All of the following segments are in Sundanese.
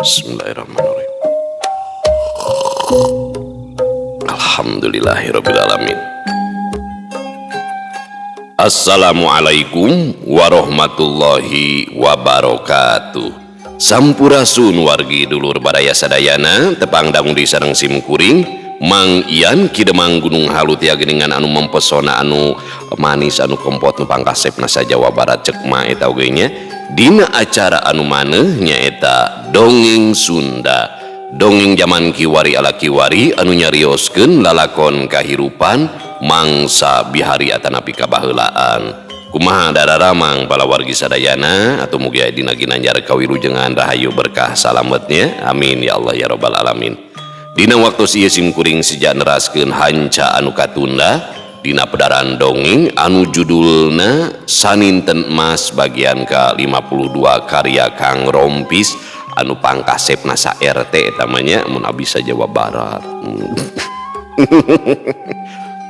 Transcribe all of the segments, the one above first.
Bismillahirrahmanirrahim. Alhamdulillahirabbil alamin. Assalamualaikum warahmatullahi wabarakatuh. Sampurasun wargi dulur baraya sadayana, tepang dangu di sareng sim kuring Mang Ian Ki Demang Gunung Halu tia geuningan anu mempesona, anu manis, anu kempot, nu pangkasepna sa Jawa Barat cek ma eta oge nya. Dina acara anu maneh nyaeta Dongeng Sunda, dongeng zaman kiwari ala kiwari anu nyarioskeun lalakon kahirupan mangsa bihari atanapi kabaheulaan. Kumaha dararamang palawargi sadayana, atau mugi aya dina ginanjar kawilujengan, rahayu, berkah, salametnya. Amin ya Allah ya robbal alamin. Dina waktu ieu sim kuring sejak neraskeun hanca anu katunda dina pedaran dongeng anu judulna Saninten Emas bagian ka 52 karya Kang Rompis anu pangkasepna sa RT eta mah nya, mun abdi sa Jawa Barat.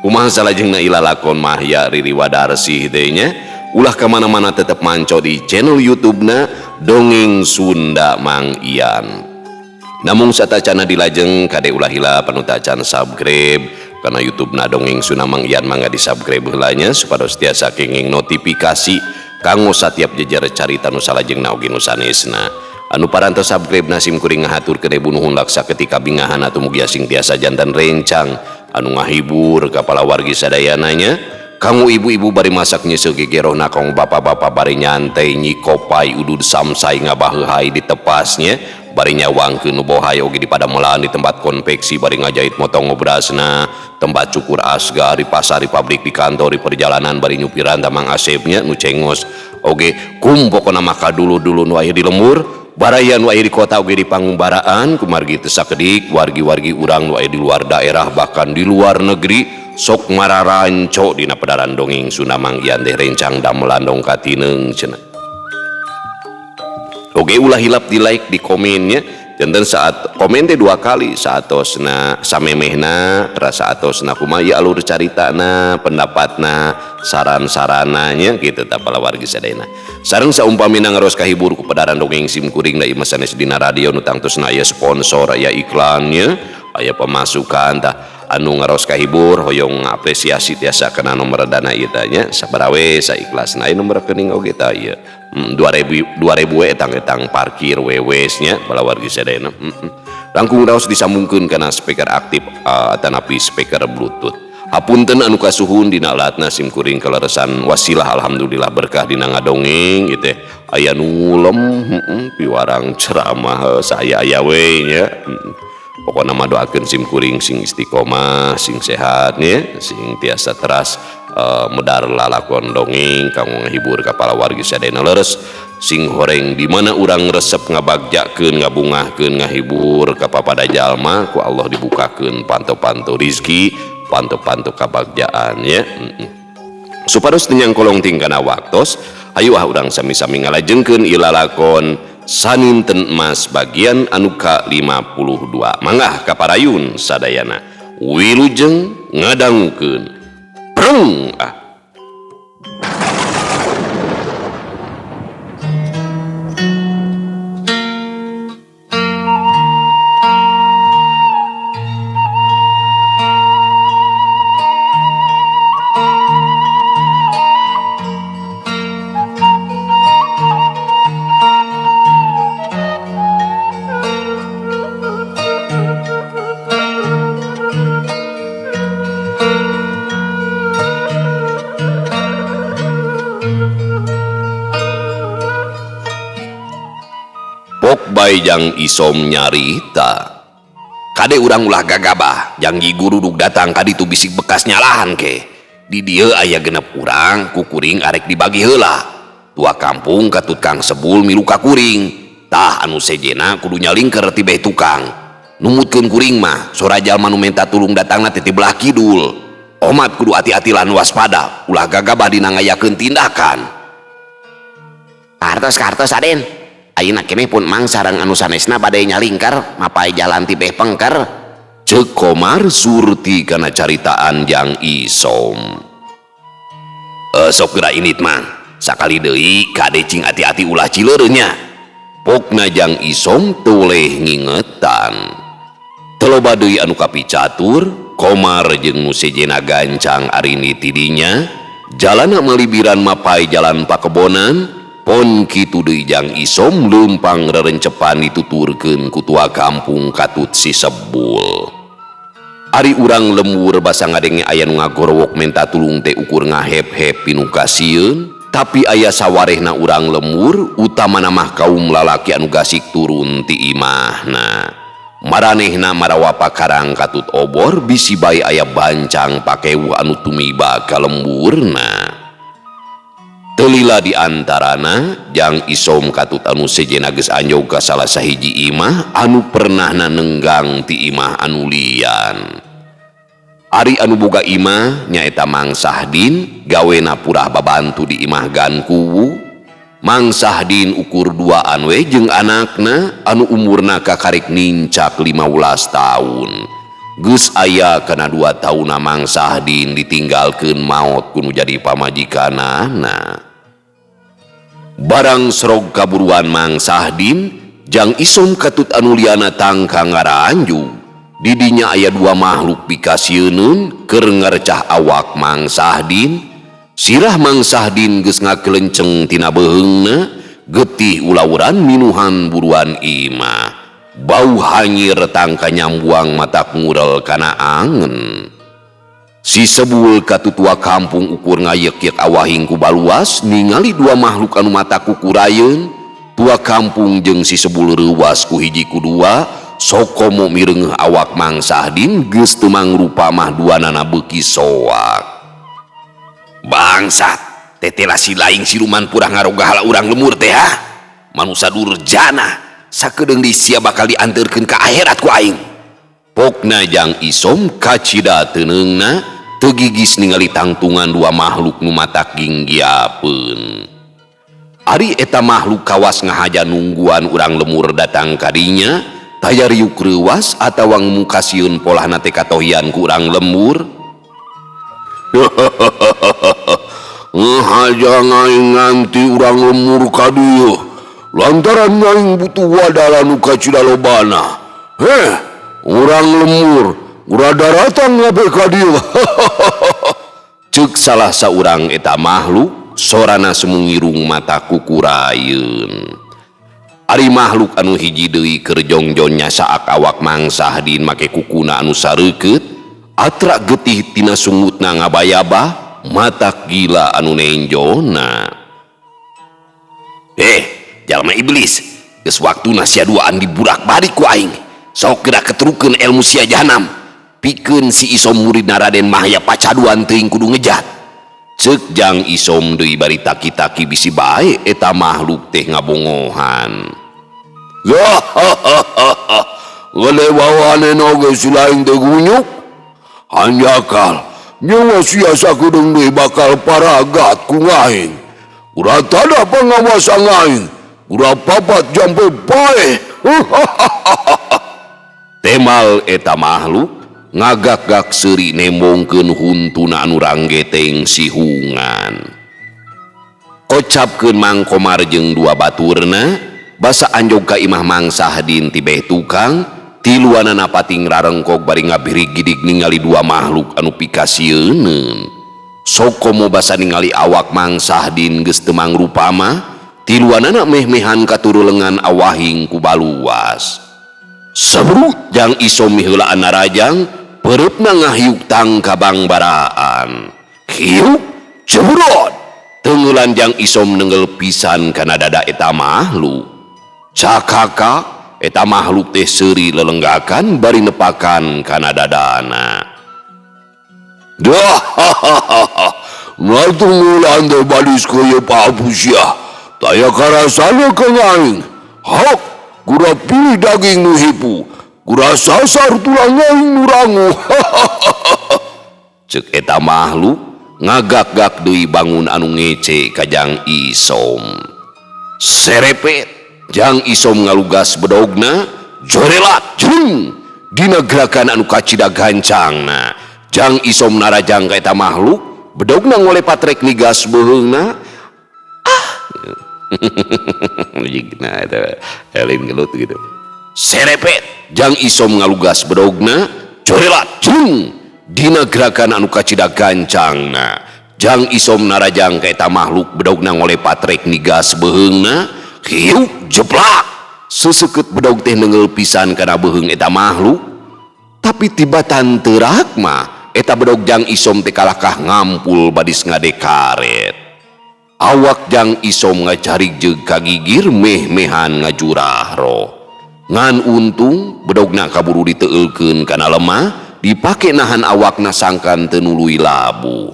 Kumaha salajengna ilalakon Mahya Riri Wadarsih teh nya? Ulah kamana-mana, tetep manco di channel YouTube-na Dongeng Sunda Mang Ian. Namun satacana dilajeng, kade ulah hilap anu tacan subscribe karena YouTube na Dongeng Sunda Mang Ian, mangga di subscribe heula nya, supados tiasa kenging notifikasi kanggo satiap jejer carita nu salajengna oge nu sanesna. Anu parantos subscribe na, sim kuring ngahaturkeun ribu nuhun laksa ketika bingahan, atau mugia sing tiasa janten rencang anu ngahibur ka palawargi sadayana nya. Kanggo ibu-ibu bari masak nyeuseuh gegerohna, kanggo bapak-bapak bari nyantai nyikopai udud samsai ngabaheuhai ditepasnya, bari nyawangkeun nu bohay oge di padamelan, di tempat konveksi bari ngajahit motong ngobrasna, tempat cukur asgar, di pasar, di pabrik, di kantor, di perjalanan bari nyupiran tamang asepnya nu cengos oge kum. Pokona maka dulu-dulu nu aya di lembur, baraya nu aya di kota oge di pangumbaraan, kumargi teu sakedik wargi-wargi urang nu aya di luar daerah, bahkan di luar negeri, sok mararanco dina pedaran Dongeng Sunda Mang Ian teh, rencang damelan dong katineng cenah. Oke, ulah hilap di like, di komennya. Janten saat komen teh dua kali, saatosna samemehna, rasa atosna kumaha ieu alur caritana, pendapatna, saran-sarananya gitu tah palawargi sadayana. Sareng saumpamina ngaros kahibur ku pedaran dongeng sim kuring da ieu mah sanes dina radio nu tangtosna aya sponsor, aya iklannya, aya pemasukan tah. Anu ngaros kahibur hoyong apresiasi tiasa kana nomor dana ieu tah nya, sabaraha we saikhlasna. Aya nomor rekening oge tah ieu. 2000 2000 we etang-etang parkir wewes nya palawargi sadayana. Langkung raos disambungkeun kana speaker aktif atanapi speaker Bluetooth. Hapunten anu kasuhun dina alatna sim kuring kaleresan wasilah, alhamdulillah berkah dina ngadongeng ieu teh aya nu ngulem, piwarang ceramah saya aya we nya. Pokokna mah doakeun sim kuring sing istiqomah, sing sehat nya, sing tiasa teras medar lalakon dongeng kanggo ngahibur ka palawargi sadayana. Leres sing horeng di mana urang resep ngabagjakeun, ngabungahkeun, ngahibur ka papada jalma, ku Allah dibukakeun panto-panto rizki, panto-panto kabagjaan ya. Supados teu nyangkolong tingkana waktos, ayo ah urang sami-sami ngalajengkeun ilalakon Saninten Emas bagian anu ka 52. Mangga kaparayun sadayana, wilujeng ngadangukeun. Preng ah. Pok bae Jang Isom nyarita. Kade urang ulah gagabah, janggi gurudug datang ka ditu bisik bekas nyalahan ke. Di dieu aya 6 urang, ku kuring arek dibagi heula. Tua kampung katut Kang Sebul milu ka kuring. Tah anu sejena kudu nyalingker ti beh tukang. Numutkeun kuring mah, sora jalma nu menta tulung datangna teh ti belah kidul. Omat kudu hati-hati lan waspada, ulah gagabah dina ngayakeun tindakan. Kartos kartos Aden. Ayeuna keneh pun mang sareng anu sanesna bade nyalingkar mapai jalan ti beh pengker. Ceuk Komar surti kana caritaan Jang Isom. Sok geura init mang, sakali deui kade cing hati-hati ulah cileureuh nya. Pokna Jang Isom teu weleh ngingetan. Teu loba deui anu kapicatur, Komar jeung nu sejenna gancang arini ti dinya, jalana malibiran mapay jalan pakebonan, pon kitu deui Jang Isom leumpang rerencepan dituturkeun ku tua kampung katut si Sebul. Ari urang lembur basa ngadenge aya nu ngagorowok menta tulung teh ukur ngahep-hep pinuh kasieun, tapi aya sawarehna urang lembur utamana mah kaum lalaki anu gasik turun ti imahna. Maranehna marawa pakarang katut obor bisi bae aya bancang pakewuh anu tumiba ka lemburna. Teu lila di antarana Jang Isom katut anu sejenna geus anjog ka salah sahiji imah anu pernahna nenggang ti imah anu lian. Ari anu boga imah nyaeta Mang Sahdin, gawena purah babantu di imah Gan Kuwu. Mang Sahdin ukur duaan we jeung anakna anu umurna kakarik nincak 15 taun. Geus aya kana 2 taunna Mang Sahdin ditinggalkeun maot ku nu jadi pamajikanana. Barang serog kaburuan Mang Sahdin, Jang Isom katut anu liana tangka ngaranjug. Didinya aya 2 makhluk pikasieuneun keur ngarecah awak Mang Sahdin. Sirah Mang Sahdin geus ngakelenceng tina beuheungna, getih ulawuran minuhan buruan imah. Bau hanyir tangka nyambuang mata ngurel kana angen. Si Sebul katutua kampung ukur ngayek-yek awahing ku baluas ningali 2 makhluk anu mata kukurayeun. Tua kampung jeung si Sebul reuwas ku hiji ku dua, sokomo mireungeuh awak Mang Sahdin geus teu mangrupa mah duanana beuki soak. Bangsat, tetela si laing siluman purah ngarogahala urang lemur teh ha. Manusa durjana, sakedeung di sia bakal dianterkeun ka akhirat ku aing. Pokna Jang Isom kacida teuneungna teu gigis ningali tangtungan 2 makhluk nu matak ginggiapeun. Ari eta makhluk kawas ngahaja nungguan urang lemur datang kadinya, taya riuk reuwas atawa ngmukasieun polahna teh katohian ku urang lemur. Ngahaja ngaing nganti urang lemur ka dieu, lantaran ngaing butuh wadala nu kacida lobana. Heh, urang lemur, urang daratang ngabe ka dieu. Ceuk salah saurang eta makhluk, sorana sumungirung mata kukurayeun. Ari makhluk anu hiji deui keur jongjon nyasaak awak Mang Sahdin make kukuna anu sareukeut, atra getih tina sungutna ngabayabah, matak gila anu nenjona. Jalma iblis, geus waktuna sia duaan diburak-balik ku aing. Sok geura keterukeun ilmu sia jahanam. Pikeun si Isom murid Raden Mahya pacaduan teuing kudu ngejat. Ceuk Jang Isom deui bari taki-taki bisi bae eta makhluk teh ngabongohan. Gede bawaane oge si laing teh gunyuk. Hanjakal, nyawa sia sakedeung deui bakal paragat ku ngaing. Ulah tada pangawasa ngaing, ulah papat jampe paeh. Temal eta makhluk ngagak-gak seuri nembongkeun huntuna anu ranggeteng sihungan. Kocapkeun Mang Komar jeung 2 baturna, basa anjog ka imah Mang Sahdin tibeh tukang, tiluanana pating rarengkog bari ngabirig gidig ningali 2 makhluk anu pikasieuneun. Sokomo basa ningali awak Mang Sahdin geus teu mangrupa mah, tiluanana meh-mehan katurulengan awahing ku baluas. Sebrut Jang Isom miheulaan narajang, pereupna ngahiuk tangka bangbaraan. Hiuk cebrot, teungeulan Jang Isom nenggel pisan kana dada eta makhluk. Cakaka eta makhluk teh seuri lelenggakan bari nepakan kana dadana. Ngatunggulan teh badis keuyeub hapus ya. Taya karasana ka ngaing. Hok, gura pilih daging nu hipu. Gura sasar tulang aing nu rangu. Ceuk eta makhluk ngagak-gak deui bangun anu ngece ka Jang Isom. Serepet Jang Isom ngalugas bedogna, jorelat jreng dina gerakan anu kacida gancangna. Jang Isom narajang ka eta makhluk, bedogna ngolepat rek nigas beuheungna. Ah. Nah, eta lain gelut gitu. Serepet Jang Isom ngalugas bedogna corelat cung dina gerakan anu kacida gancangna. Jang Isom narajang ka eta makhluk bedogna ngolepat rek nigas beheungna hiuk jeplak seseukeut bedog teh neunggeul pisan kana beheung eta makhluk. Tapi tibatan teu mah eta bedog Jang Isom teh kalakah ngampul badis ngadekaret. Awak Jang Isom ngacarik jeung kagigir meh-mehan ngajurah roh. Ngan untung bedogna kaburu diteueulkeun kana lemah dipake nahan awakna sangkan teu nuluy labuh.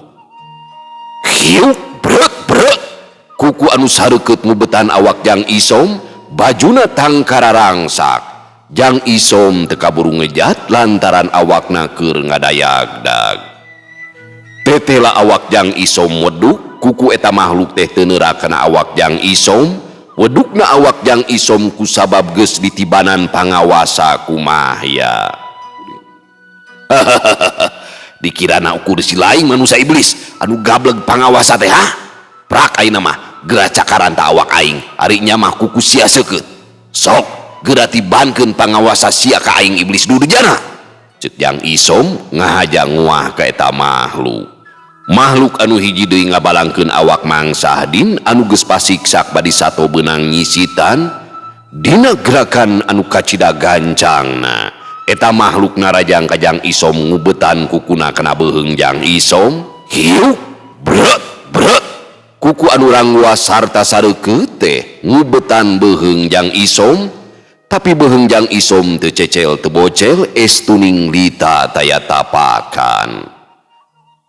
Hiuk brek brek kuku anu sareukeut ngubetan awak Jang Isom bajuna tangkara rangsak. Jang Isom teu kaburu ngejat lantaran awakna keur ngadayagdag. Tetela awak Jang Isom weduk kuku eta makhluk teh teu neurak kana awak Jang Isom. Wedukna awak Jang Isom kusabab geus ditibanan pangawasa kumahya. Dikirana ukur si lain manusia iblis anu gableg pangawasa teh ha? Prak ayeuna mah geura cakaran ta awak aing, ari nya mah kuku sia seukeut. Sok geura tibankeun pangawasa sia ka aing iblis durjana. Ceuk Jang Isom ngahaja nguah ka eta makhluk. Makhluk anu hiji deui ngabalangkeun awak Mang Sahdin anu geus pasiksak badi sato beunang nyisitan dina gerakan anu kacida gancangna. Eta makhluk narajang ka Jang Isom ngubetan kukuna kana beuheung Jang Isom. Hiuk brek brek kuku anu rangwas sarta sareukeut teh ngubetan beuheung Jang Isom. Tapi beuheung Jang Isom teu cecel teu bocel estuning lita taya tapakan.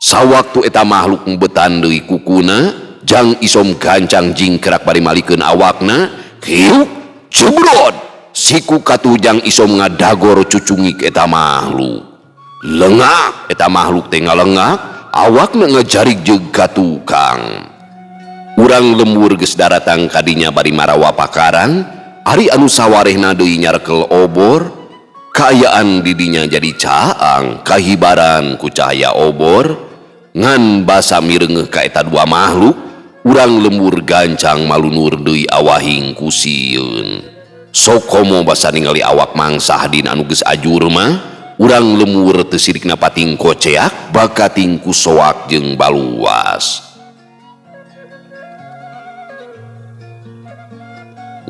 Sawaktu eta makhluk ngubetan deui kukuna, Jang Isom gancang jingkrak bari malikeun awakna, hiuk cubrod siku katuh Jang Isom ngadagor cucungik eta makhluk. Lengak eta makhluk teh ngalengak, awakna ngajarik jeung ka tukang. Urang lembur geus daratang kadinya bari marawa pakarang, ari anu sawarehna deui nyarekel obor. Kaayaan didinya jadi caang kahibaran ku cahaya obor. Ngan basa mirengeuh ka eta dua makhluk, urang lembur gancang malunur deui awahing ku sieun. Sokomo basa ningali awak Mang Sahdin anu geus ajur mah, urang lemur teu sirikna pating koceak bakating ku soak jeung baluas.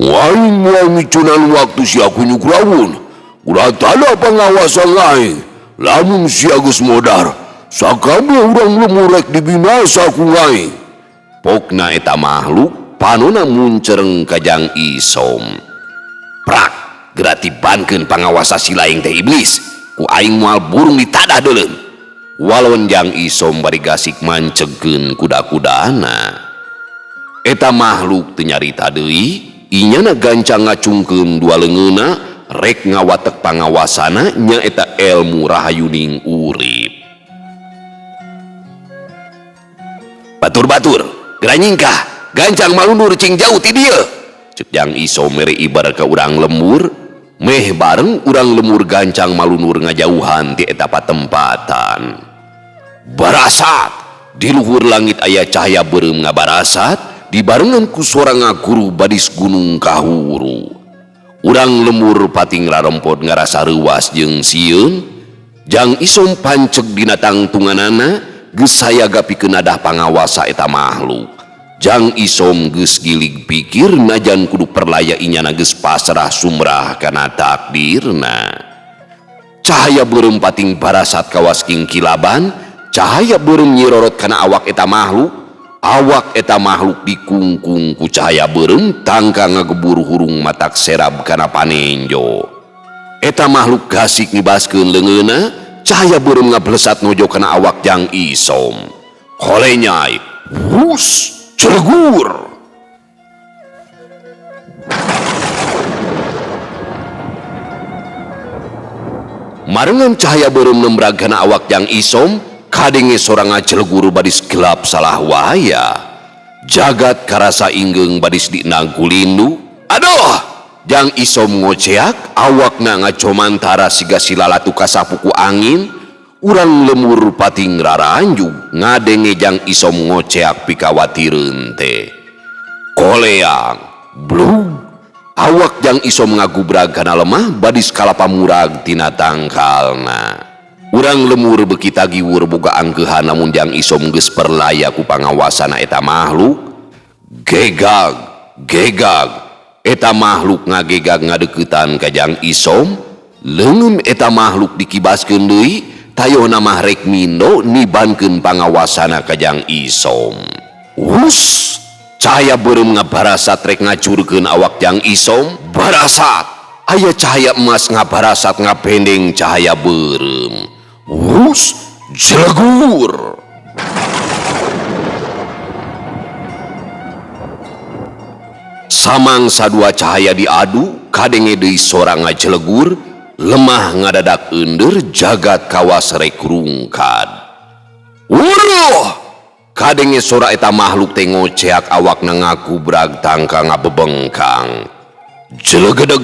Aing moal micunan waktu sia kunyuk rawun. Ulah tada pangawasan aing. Lamun sia geus modar, sakabeh urang lemur rek dibinasa ku aing. Pokna eta makhluk panona muncereng ka Jang Isom. Prak, geura tibankeun pangawasa si laing teh iblis. Ku aing moal burung ditadah deuleun. Walon Jang Isom bari gasik mancegkeun kuda-kudana. Eta makhluk teu nyarita deui, inyana gancang ngacungkeun dua leungeunna rek ngawatek pangawasana nyaeta elmu rahayuning urip. Batur-batur, geura nyingkah, gancang malundur cing jauh ti dieu. Ceuk Jang Isom mere ibar ka urang lembur, meh bareng urang lemur gancang malunur ngajauhan ti eta patempatan. Barasat, di luhur langit aya cahaya beureum ngabarasat, dibarengan ku suara ngaguru badis gunung kahuru. Urang lemur pating rarempot ngarasa reuwas jeung sieun. Jang Isom panceg dina tangtunganana geus sayaga pikeun nadah pangawasa eta makhluk. Jang Isom geus gilig pikir najan kudu perlaya inyana geus pasrah sumrah kana takdirna. Cahaya beureum pating barasat kawas kingkilaban, cahaya beureum nyirorot kana awak eta makhluk. Awak eta makhluk dikungkung ku cahaya beureum tangka ngagebur hurung matak serab kana panenjo. Eta makhluk gasik ngibaskeun leungeunna, cahaya beureum ngablesat nojo kana awak Jang Isom. Kolenyai, wus, cergur. Marengan cahaya beureum nembrag kana awak Jang Isom, kadenge sorang ngajelegur badis gelap salah waya. Jagat karasa inggeung badis dinang kulindu. Aduh, Jang Isom ngoceak, awakna ngacomantara siga silalatu kasapu ku angin. Urang lemur pating raranjug ngadenge Jang Isom ngoceak pikawatireun teh. Koleang, blug, awak Jang Isom ngagubrag kana lemah badis kalapa murag tina tangkalna. Urang lemur beuki tagiwur boga angkeuhan namun Jang Isom geus perlaya ku pangawasana eta makhluk. Gegag, gegag, eta makhluk ngagegag ngadeuketan ka Jang Isom. Leungeun eta makhluk dikibaskeun deui, tayohna mah rek mindo nibankeun pangawasana ka Jang Isom. Hus, cahaya beureum ngabarasat rek ngacurkeun awak Jang Isom. Barasat, aya cahaya emas ngabarasat ngabendeng cahaya beureum. Hus, jelegur. Samangsa dua cahaya diadu, kadenge deui sora ngajelegur, lemah ngadadak eundeur jagat kawas rek rungkad. Uruh! Kadenge sora eta makhluk teh ngoceak awakna ngagubrag tangka ngabebengkang. Jelegedeg,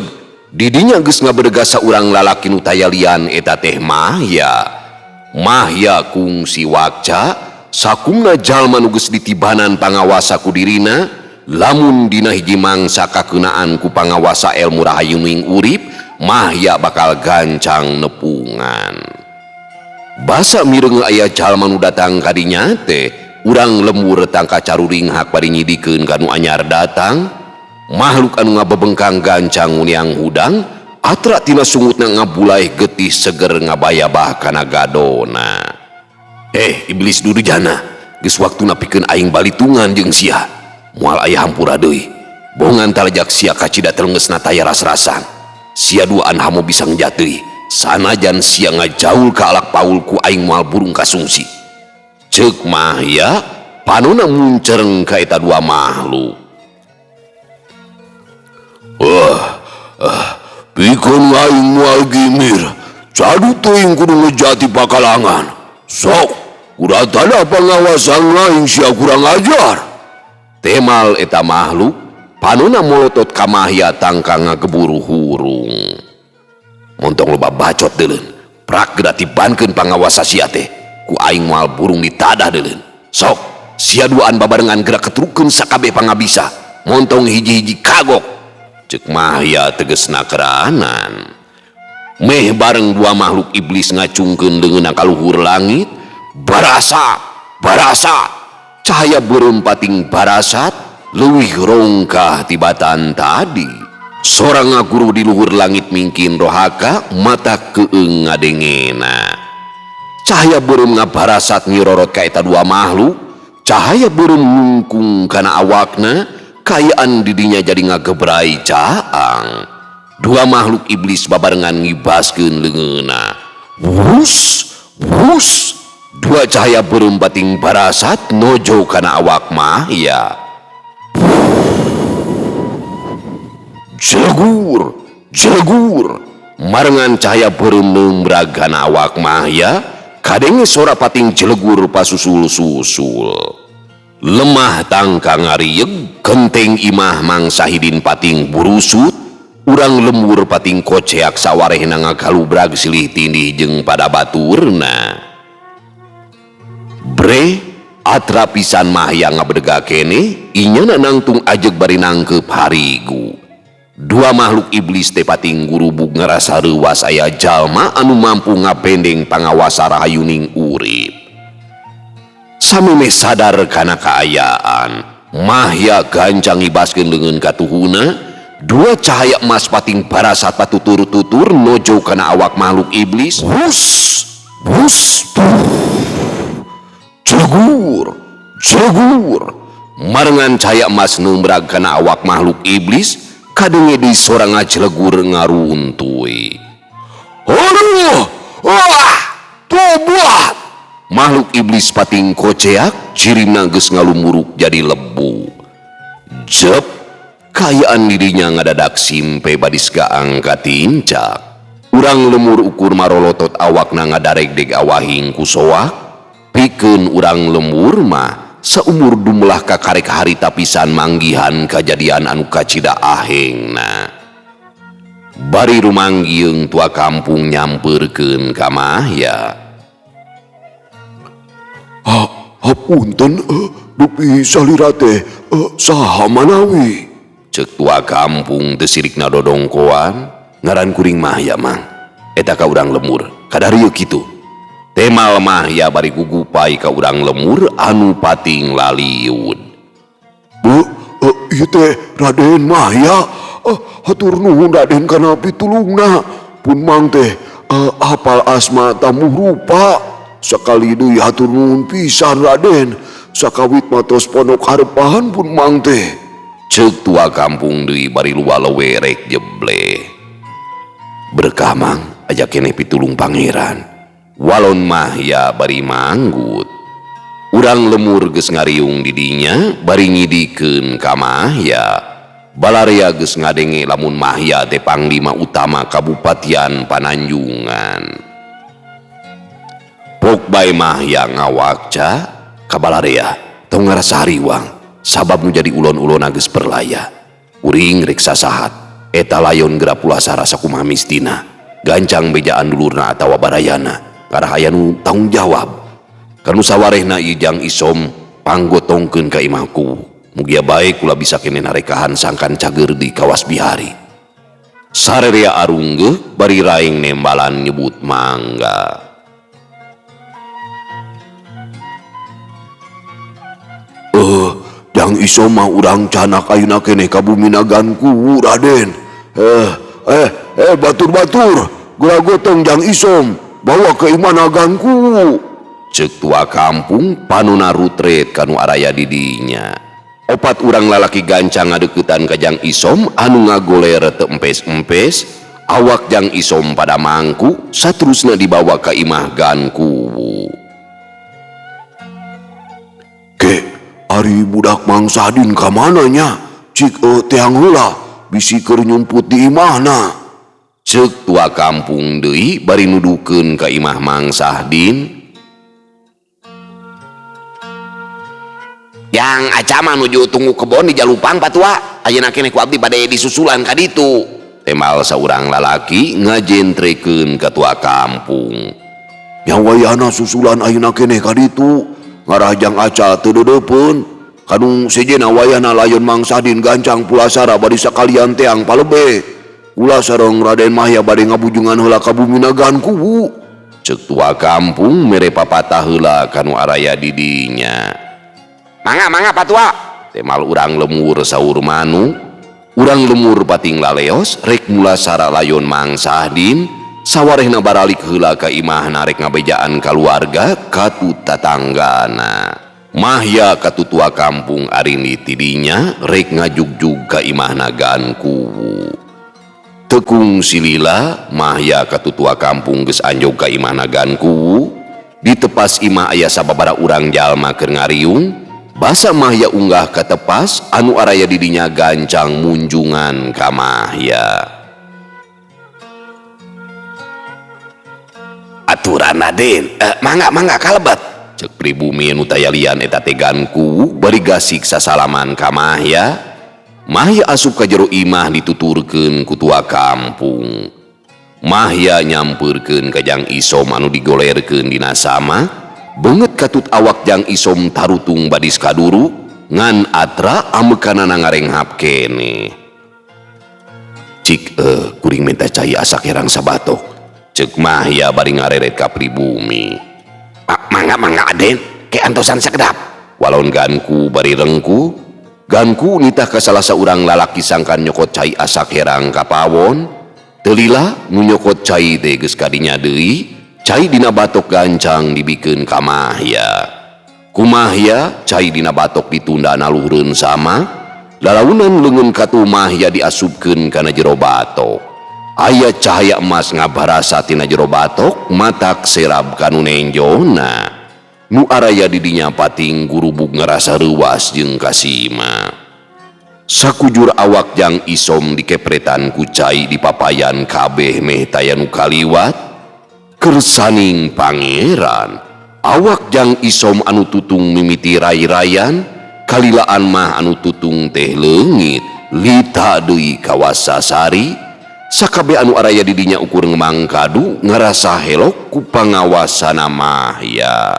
didinya geus ngabedega saurang lalaki nu tayalian eta teh Mahya. Mahya kungsi wakca, sakumna jalma nu geus ditibanan pangawasa ku dirina, lamun dina hiji mangsa kakeunaan ku pangawasa elmu rahayuning urip, Mahya bakal gancang nepungan. Basa mireung aya jalma nu datang ka dinya teh, urang lembur tangka caruring hak bari nyidikeun ka nu anyar datang. Makhluk anu ngabebengkang gancang nguniang hudang, atra tina sungutna ngabulai getih seger ngabayabah kana gadona. Iblis durjana, geus waktuna pikeun aing balitungan jeung sia. Moal aya hampura deui. Bongan talajak sia kacida telengesna taya ras-rasan. Sia duaan hamu bisa ngejateuy. Sanajan sia ngajaul ka alak paul ku aing moal burung kasungsi. Ceuk Mahya, panona muncereng ka eta dua makhluk. Pikeun aing moal gimir. Cadu teuing kudu ngejati pakalangan. Sok, kuratana pangawasan aing sia kurang ajar. Temal eta makhluk, panona molotot ka Mahya tangka ngageburu hurung. Montong loba bacot deuleun, prak geura tibankeun pangawasa sia teh. Ku aing moal burung ditadah deuleun. Sok, sia duaan babarengan geura ketrukeun sakabeh pangabisa. Montong hiji-hiji kagok. Ceuk Mahya tegesna keranan. Meh bareng dua makhluk iblis ngacungkeun leungeunna ka luhur langit, barasat, barasat. Cahaya beureum pating barasat leuwih rongkah tibatan tadi. Sora ngaguru di luhur langit mingkin rohaka mata keung ngadengena. Cahaya beureum ngabarasat ngirorot ka eta dua makhluk. Cahaya beureum ngungkung kana awakna, kayaan didinya jadi ngagebrai caang. Dua makhluk iblis babarengan ngibaskeun leungeunna. Wus, wus. Dua cahaya beureum pating barasat nojo kana awak Mahya. Jelegur, jelegur. Marengan cahaya beureum neumbrag kana awak Mahya, kadenge sora pating jelegur pasusul-susul. Lemah tangka ngarieg, genteng imah Mang Sahidin pating burusut, urang lembur pating koceak sawarehna ngagalubrag silih tindih jeung pada baturna. Bre, atra pisan Mahya ngabedega keneh, inyana nangtung ajeg bari nangkeup harigu. Dua makhluk iblis teh pating gurubug ngarasa reuwas aya jalma anu mampu ngabendeng pangawasa rahayuning urip. Samemeh sadar kana kaayaan, Mahya gancang ngibaskeun leungeun katuhuna, dua cahaya emas pating barasat patutur-tutur nojo kana awak makhluk iblis. Wus, wus, jelegur, jelegur. Marengan cahaya emas neumbrag kana awak makhluk iblis, kadenge deui sora ngajelegur ngaruntuy. Aduh, wah, tobat. Makhluk iblis pating koceak, jirimna geus ngalumuruk jadi lebu. Jep, kayaan dirinya ngadadak simpe badis gaang katincak. Urang lemur ukur marolotot awakna ngadaregdeg awahing ku soak. Pikeun urang lemur mah saumur dumlah kakarek harita pisan manggihan kajadian anu kacida ahengna. Bari rumanggieung tua kampung nyampeurkeun ka Mahya. Hapunten, Dupi salira teh saha manawi? Ceuk tua kampung teu sirikna dodongkoan, ngaran kuring Mahya Mang. Eta ka urang lemur, kadarieu kitu. Temal Mahya bari gugupai ka urang lemur anu pating laliud. Bu, ieu teh Raden Mahya. Hatur nuhun Raden kana pitulungna. Pun Mang teh apal asma tamuh rupa. Sakali deui hatur nuhun pisan Raden. Sakawit matos pondok harepan pun Mang teh. Ceuk tua kampung deui bari luwa-lewe rek jeble. Berkah Mang, aja keneh pitulung pangeran. Walon Mahya bari manggut. Urang lemur geus ngariung di dinya bari nyidikeun ka Mahya. Balarea geus ngadenge lamun Mahya teh panglima utama Kabupatian Pananjungan. Pok bae Mahya ngawakca ka balarea tong ngarasa hariwang sabab nu jadi ulon-ulona geus perlaya. Kuring rek sasahat eta layon geura pulasara sakumaha mistina. Gancang bejaan dulurna atawa barayana ngarah aya nu tanggung jawab. Kanu sawarehna ieu Jang Isom panggotongkeun ka imahku. Mugia bae kula bisa kene narekahan sangkan cager di kawas bihari. Sarerea arunggeuh bari raing nembalan nyebut mangga. Jang Isom mah urang canak ayeuna keneh ka bumi naganku Raden. Batur-batur, geura gotong Jang Isom bawa ke imah naganku. Ceuk tua kampung panona rutret kanu araya di dinya. Opat urang lalaki gancang ngadeuketan ka Jang Isom anu ngagoler teu empes-empes, awak Jang Isom pada mangku saterusna dibawa ka imah Gankuwu. Ke, ari budak Mang Sahdin ka mana nya? Cik teang heula bisi keur nyumput di imahna. Ceuk tua kampung deui bari nuduhkeun ka imah Mang Sahdin. Yang acama nuju tunggu kebon di Jalupang patua, ayeuna keneh ku abdi bade disusulan ka ditu. Temal saurang lalaki ngajentrekeun ka tua kampung. Nya wayahna susulan ayeuna keneh ka ditu, ngarah Jang Aca teu deudeupeun. Kanu sejenna wayahna layon Mang Sahdin gancang pulasara bari sakalian teang palebe. Kula sareng Raden Mahya bade ngabujungan heula ka bumi Nagan Kuwu. Ceuk tua kampung mere papatah heula kanu araya di dinya. Mangga mangga patua. Temal urang lemur saur manu. Urang lemur pating laleos rek mulasara layon Mang Sahdin. Sawarehna baralik heula ka imahna rek ngabejaan kaluarga katut tatanggana. Mahya katutua kampung arini tidinya rek ngajugjug ka imahna Gankuwu. Tekung silila Mahya katutua kampung geus anjog ka imahna Gankuwu. Di tepas imah aya sababaraha urang jalma keur ngariung. Basa Mahya unggah ka tepas anu araya di dinya gancang munjungan ka Mahya. Aturan Raden, mangga mangga kalebet. Ceuk pribumi nu tayalian eta teh Gankuwu bari gasik sasalaman ka Mahya. Mahya asup ka jero imah dituturkeun ku tua kampung. Mahya nyampeurkeun ka Jang Isom anu digolerkeun dina sama. Beungeut katut awak Jang Isom tarutung badis kaduru ngan atra amekanana ngarenghap keneh. Cik kuring minta cai asak herang sabatok. Ceuk Mahya bari ngareret ka pribumi. Mangga mangga Aden, ke antosan sakedap. Walon Ganku bari rengku. Ganku nitah ka salah saurang lalaki sangkan nyokot cai asak herang ka pawon. Teu lila nu nyokot cai teh geus kadinya deui. Cai dina batok gancang dibikeun ka Mahya. Ku Mahya cai dina batok ditunda naluhureun sama. Lalaunan leungeun katu Mahya diasupkeun kana jero batok. Aya cahaya emas ngabarasa tina jero batok matak serab kanu nenjona. Nu araya di dinya pating gurubug ngarasa reuwas jeung kasima. Sakujur awak Jang Isom dikepretan ku cai di papayan kabeh meh taya nu kaliwat. Kersaning pangeran, awak Jang Isom anu tutung mimiti rai-rayan, kalilaan mah anu tutung teh leungit, lita deui kawasa sari. Sakabe anu araya di dinya ukur ngemang kadu ngarasa helok ku pangawasana Mahya.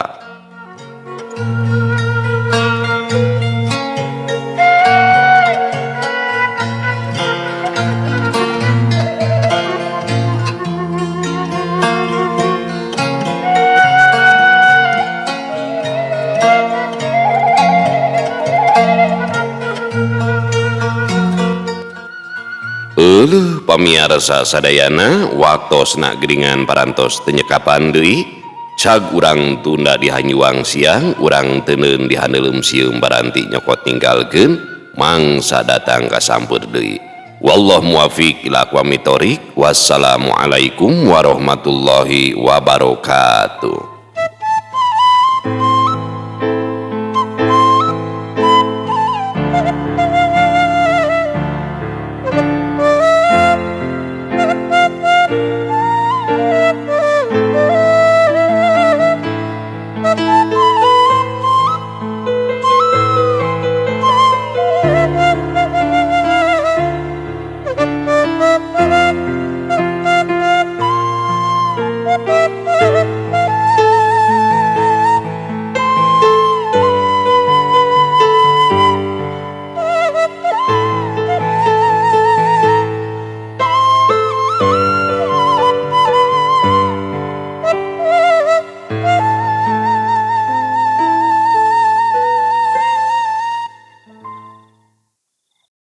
Pamiarsa sadayana, waktosna geuningan parantos teu nyekapan deui. Cag urang tunda dihanjuang siang, urang teuneun dihandeuleum sieum, baranti nyokot ninggalkeun, mangsa datang kasampeur deui. Wallahu muwafiq ila aqwamit thoriq. Wassalamualaikum warahmatullahi wabarakatuh.